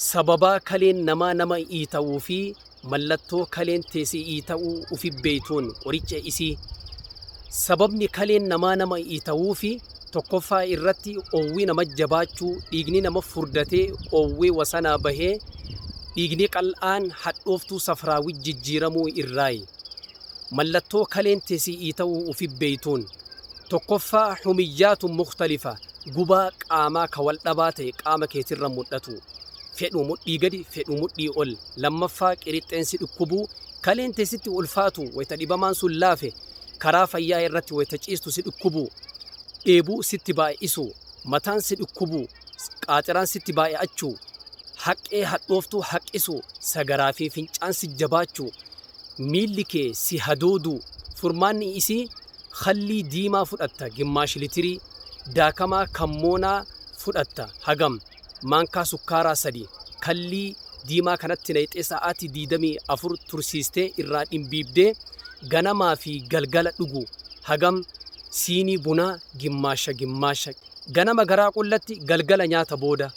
Sababaa kaleen namaa nama iita'uu fi mallattoo kaleen tee si iita'uu ufi beeytuun qoricha isii. Sababni kaleen namaa nama iita'uufi tokkoffaa irratti oowwi nama jabaachuu, dhiigni nama furdatee oowwee wasanaa bahee dhiigni qal'aan hadhooftuu safraawi jijjiiramuu irraayi. Mallattoo kaleen tee si iita'uu ufi beeytuun. Tokkoffaa humiyyaatun mukhtalifa, gubaa qaamaa ka wal dhabaa ta'e qaama keetirra mudhatu. Fedhu mudhii gadi, fedhu mudhii ol. Lammaffaa qirixxeen si dhukkubuu, kaleen tee sitti ulfaatu wayta dhibamaan sun laafe, karaa fayyaa irratti wayta ciistu si dhukkubuu, dheebuu sitti baay'isuu, mataan si dhukkubuu, qaaxiraan sitti baay'achuu, haqqee hadhooftuu haqqisuu, sagaraa fi fincaan si jabaachuu, miilli kee si hadooduu. Furmaanni isii Khallii diimaa fudhatta gimmaash litirii, daakamaa kammoonaa fudhatta hagam maankaa sukkaaraa 3 kallii diimaa kanatti nayxee sa'aatii 24 tursiistee irraa dhimbiibdee ganamaa fi galgala dhugu hagam siinii bunaa gimmaasha gimmaasha ganama garaa qullatti galgala nyaata booda.